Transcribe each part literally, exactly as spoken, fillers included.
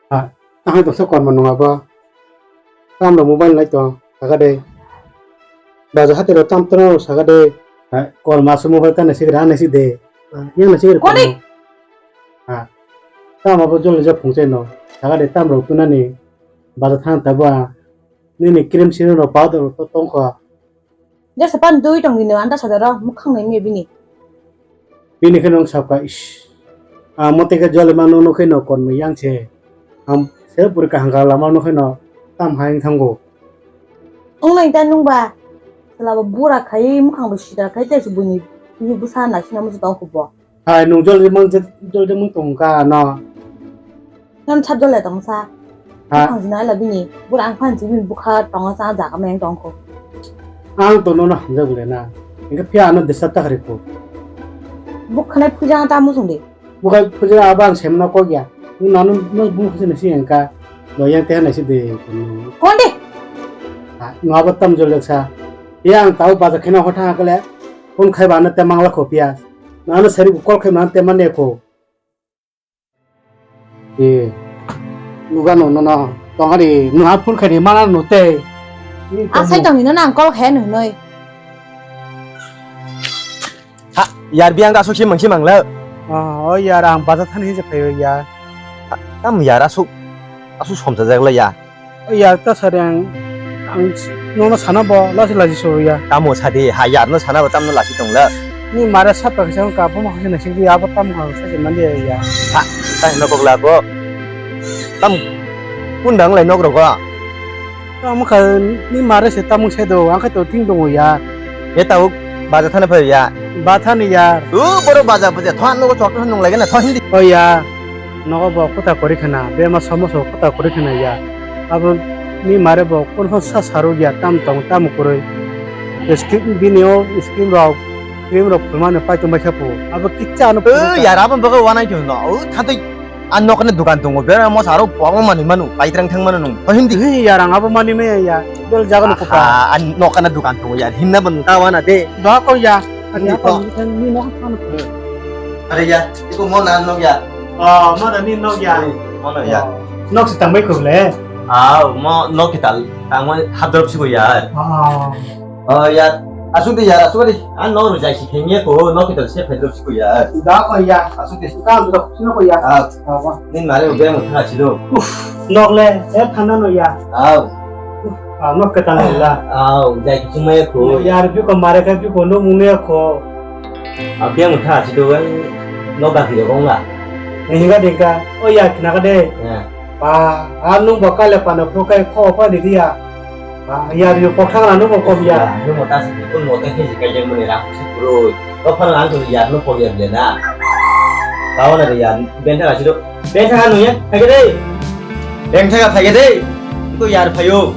Ha, ahai tongsa kormo nung abo. Tamrok mobile nai tong, saga de. Baja hati rok tam tong saga de. Ha, kormo asu mobile ta naisik ra naisik de. Ha, yang naisik de Konik! Kormo. Ha, tam abo jol jol phung chai no. Saga de tamrok tunani. Baja thang tabo a. Nini cream serum rok powder rok to tongkha. Jesa pan dui tong dini anta sadaro mukhang nai me bini. Bini khe nung sakha, ish. Ang mote khe jole mano nukhe no kon mui yang se. Ang se puri kahang ka lama nukhe no tam haing thango. Ong nai ta nung ba. Sala ba bura khai mukhang bo sida khai te bini bini busa na sina musu tong khubo. Hai, nung jol rimang je-, jol rimang tong ka no. Nang sat jol le tong sa. Ha? Bukhang jina la bini. Bura ang phan si bini bukha tong sa jaga meng tong ko. Ang to no na hamjak le na. Engke phiya ano disturb ta khari ko. Bukha nai puja ta musung de. Bukha puja aba ang sem na ko ya. Nung nanu no bung khasi na si engka. Do yang te na si de. Kon de. Ha, no aba tam jol le sa. Yang tau baja khena hotha kale. Phone khai ba ano te mangla kho piya. Nano sari call khai man te man ne kho. E. Nuga no no no. Tong ari no ha phone khai ni mana no te. Asai tong ni no nang call khai no noi. Ha, yar biang da asuk simang simang le. Oh, oh yar ang baja thani je phayo ya. Tam yar asuk asuk somsa jak le ya. Yar ta sari ang, ang nono sana bo lasi lasi so ya. Tamo sadi ha yar no sana bo tamno lasi tong la. Ni mare sapa kisa ka bo ma kisa na sidi abo tam ka sa je mandi ya. Ha, ta no kok la ko. Tam kun dang lai nok ro ko. Tam ka ni mare se tamung se do ang ka to ting dong ya. E ta uk baja thana pha ya. Ba thani ya. U boro baja baja thon no chok thon nung lai na thon hindi. O ya. Nogo bo kota kori khana, bema somoso kota kori khana ya. Abo ni mare bo kono sa saru ya tam tong tam kuroi. Skin bini o skin rok cream rok phulmani pai tong bai kha po. Abo kicha ano. Eh, yar abo baga wanai tong no. O thatoi an nokne dukan tongo. Bera mo saro pogong mani manu, paitrang thang manu nung. Hindi. Hi ya rang abo mani me ya. Dol jaga no kota. An nokne dukan tongo ya. Hinna ban ta wana de. Doha ko ya. Ani apa ni kan ni nok kan. Are ya, iku mo na nok ya. Oh, mo da ni nok ya. Mo nok ya. Nok se tangbai khuk le. Ah, mo nok kital tangmo hadrop siku ya. Oh. Oh ya, asuk di ya, asuk di. An nok rujai si khengye ko nok kital se phedrop siku ya. Da ko ya. Asuk di. Ka do sino ko ya. Ah. Nin mare uge mo thana sido. Uf, nok le, e thana no ya. Au. Uf, ah, nok ke tana la. Au, jai kiching maya ko. Ya ri ko mare ka ko no mune ko. Abia mo tha sido ai. No ga ki ko nga. Ni ga de ka. O ya kna ka de. Ya. Pa, anu ba ka le pa no ko kai ko pa ni dia. Ah, yar yo kokthang rano bo kom ya. Nung mo ta si kun mo ta khe jikai jeng mani rang si puroi. Ko phano ang to yar no pok yar le na. Tao na yar ben tha si do. Ben tha nung ya, phai de. Ben tha phai de. Ko yar phayo.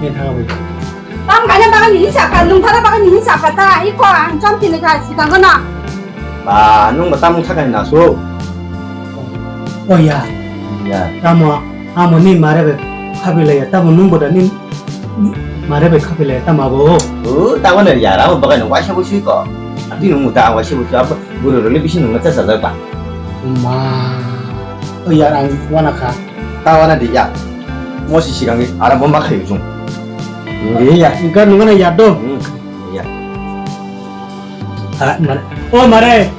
Ben tha mo. Tam kanya bagan ni sa ka, nung thara bagan ni sa ka ta, i ko ang chom tini ka si tang na. Ba, nung ba tamung sakani nasu. O ya. Ya. Tamo, amo ni mare be khabilaya, tamo nung boda ni, ni mare be khabilaya, tamo abo. O, tamo ne ya, amo bagai no waisa busi ko. Abi nung ta waisa busi, abo guru role bisi nung ta sajak ba. Ma. O ya, ang wana kha. Ta wana di ya. Mo si sigang ni, ara bo ma khayu jung. Nung ya. Ingka nung na ya do. Hmm. Ya. Ah, mare. O mare.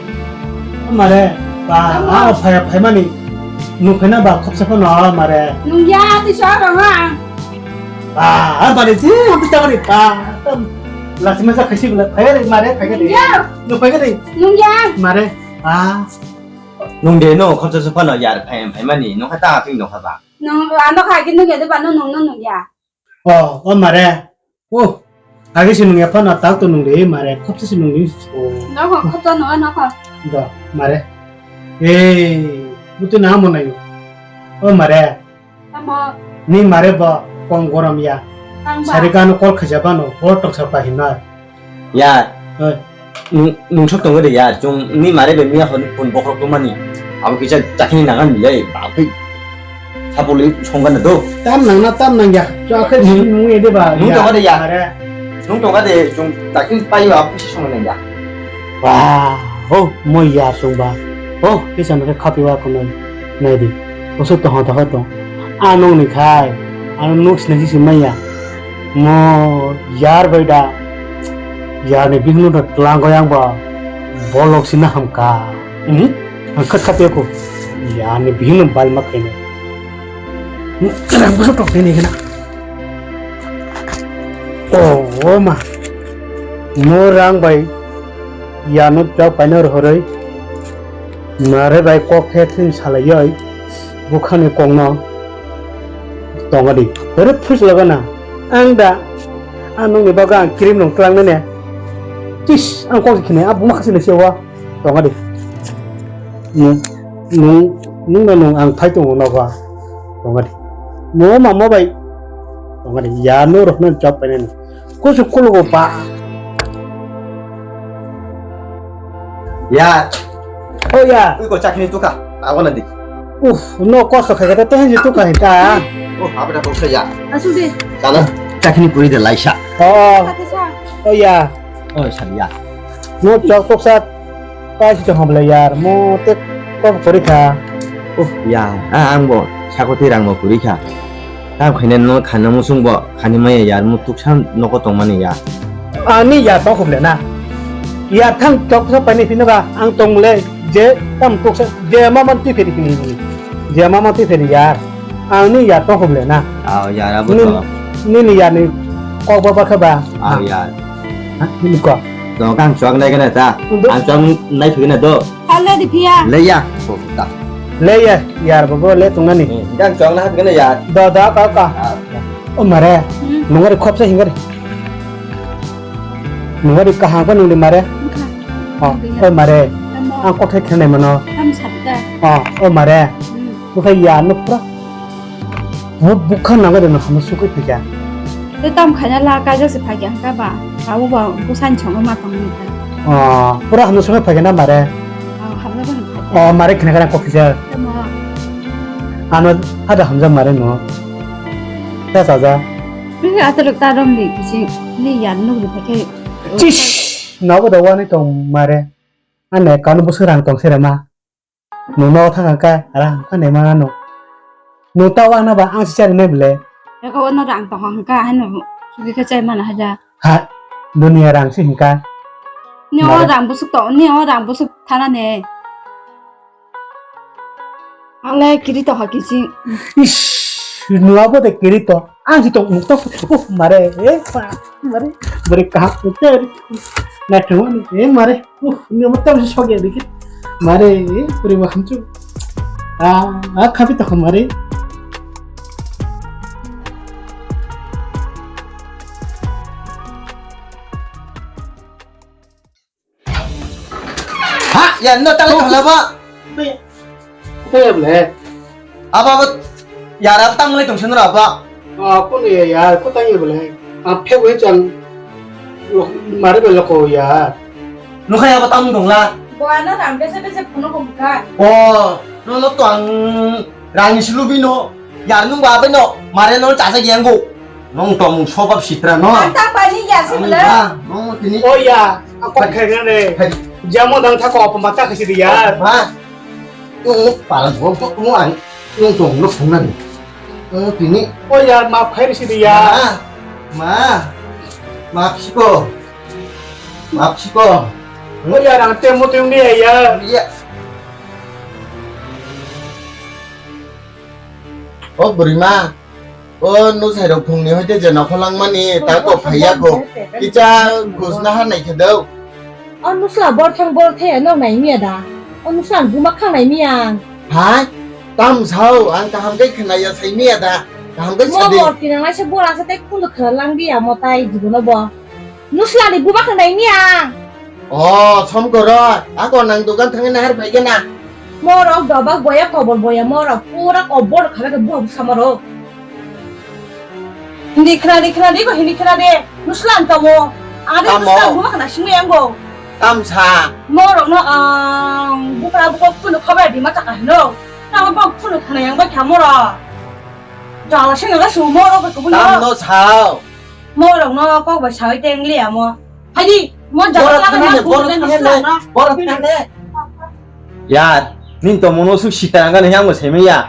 O mare. Ba, tamo. Ah, phaya, phaya mani. Nung phena ba khopsa phano, ah, mare. Nung ya, ti sa rong ha. Ba, ah, mare, ti, ah, ti mare. Ba, tam. Lasi masa khasi bela. Phaya re, mare, phaya re. Nung ya. Nung phaya re. Nung ya. Mare. Ah. Nung de no khopsa phano yar phaya, phaya mani. Nung kha ta thing nung kha ba. Nung, ano kha ki nung ya de ba, nung, nung, nung, nung ya. O, o mare. O, age se nung ya phano tak to nung de mare. Khopsa se nung de. O. Nokho, khopsa nung, nokho. Do, mare. Ei, butu na mo nayo. O mare. Tamo. Ni mare bo kong gorom ya. Tang ba. Sari kano kol khaja bano, bo toksa pa hinna. Ya. Oi. Nung, nung sok tongo de ya, chwng ni mare be miya hwn phun bokhorok tongmani. Abo kisa chakni nangan le, ba khe. Sapuli songgan do. Tam nang na, tam nang ya. Chwng akhe nung, nung ede ba. Nung tongo de ya. Mare. Nung tongo de, chwng chakni payo abo kisa songgan ya. Ba, ho, moi ya song ba. Ho, kisa nang khapi wa kono nai di. Bosok tong tong tong. A nokni khai, ano nok sinai si manya. Mo yar bai da. Yar ni bihino da tlang ko yang ba. Bolok sina hamka. Hmm? Ang khat khat ko. Yar ni bihino bal ma khaina. Bosok tong ni kena. Oh, oh ma. Mo rang bai. Yar no chok paina rohoroi. Mare bai kok the thim salaioi bukhani kokno tongo di. Hore phus logo na ang da a nokni bagwi ang cream rong twlang nene. Tis ang kok khine a buma khasile sewa tongo di. Nung nung nung no nung ang thai tongo nogo tongo di. Mo mama bai tongo di ya no rok no chok painani. Kusu kulugo ba. Ya. Oh ya. Ui ko chakni tuka. Awana di. Uf, no kosto khaga te henji tuka hita. Oh, abra ko ya. Asuk de. Sana. Chakni kuri de laisa. Oh. Kate sa. Oh ya. Oh, sari ya. No chok tok sat. Paisi tong hamle yar, mo te kok kori kha. Uf, ya, a ang bo sakoti rang bo kuri kha. Tam khaine no khana musung bo khani maya yar, mo tuksa nogo tong mani ya. Ani ya tong khuble na. Ya thang chok sa pani phino ba ang tong le je tam tuksa je ma man twi phedi phini. Je ma man twi phedi yar. Ang ni ya tong khuble na. Aw ya ra bu Nin- to. Nini ya ni kok ba ba kha ba. Aw ya. Ha? Nini kok. To kang chok nai kana ta. Ang chok nai phigna do. Kale di phiya. Le ya. Ko ta. Le ya, yar bo bo le tong nani. Kang chok na phigna ya. Do do ka ka. O mare. Nungari khop sa hingari. Nungari kahang ko nungdi mare. Oh, o mare. Ang kok thai khenai mano. Oh, o mare. Bukhai ya no pura. Mo bukha nang de no hamo sukui phikya. Te tam khaina la kaijak se phakya hangka ba. Abo ba busan chongo ma tong ni ta. Oh, pura hamo sukui phakya na mare. Oh, hamna ba phakya. Oh, mare khna kana kok phikya. Tamo. Ano ada hamja mare no. Ta saja. Ni ataluk ta rom ni kisi ni yan nuk ni phakya. Chish, nobo da wani tong mare. Ane kanu busu rang tong sere ma. Nung nogo thang kha, rang kha ne mana no. Nung ta wana ba ang si chari nai bele. Eko ono rang tong hang kha, hano sugi kha chai mana haja. Ha, dunia rang si hingka. Ni o rang busuk to, ni o rang busuk thana ne. Ale kiri to ha kisi. Ish, nua bo de kiri to. Ang si tong muk tong. Uh, mare, eh, pa, mare. Beri kahak tu ter. Na tu ni, eh, mare. Uh, ni mo tam si soge dikit. Mare, eh, beri makan tu. Ah, ah, kapi to mare. Ha, ya no tang tong la ba. Kaya bole. Aba ba ya ra tang le tong sen ra ba. Ah, kun ya ya, ko tang ya bole. Ah, phe bo chan. Mare bele ko ya. No kaya ba tang dong la. Bo ana ram bese bese phone ko ka. Oh, no no to ang rang silu bino. Yar nung ba beno mare no chacha giyango. Nong tong sobab sitra no. Ang tang bai ni yar se bela. Nong tini. Oh ya, ang kok khai na ne. Jamo dang thako apa mata khai si yar. Ma. Nong pala gok tok mo ang. Nong tong no phung na ni. Nong tini. Oh ya, maaf khai si yar. Ma. Ma. Maaf siko. Maaf siko. Oh ya, rang temo temo ni ya. Iya. O bwrwima, o nusairok phungni hoite je nokholangmani ta kok phaiya kho. Kicha gusna ha naikhe do. O nusla borthang borthaya no naimiya da? O nusla buma khang naimiya ang. Hai, tam sao, ang kaham khe khnaya saimiya da? Kaham khe sadi. Mo bor kinang naisa bora sa tei kundu khwla langbiya mo tai jibono bo. Nuslani buma khang naimiya. O, somkoro, ako nang dogan thangwi nahar phaigena. Morok dobak boya kobor boya morok pura kobor khabe khe buha busa morok. Hindi khna di khna di ko hindi khna de. Nuslan tamo. Ade nuslan buma khang naisingwi angbo. Tamsa. Morok no ang bukra bukok phunu khabe di ma chaka hino. Tamo bok phunu khna yang ba kha morok. Jala sing la su morok ko buno. Tamno sao. Morokno kok bai sawi teng liya mo. Haidi, mo jala borok la thangane, na borok thangane, borok thangane. Ya, nin to mono su sita ngane yang mo seme ya.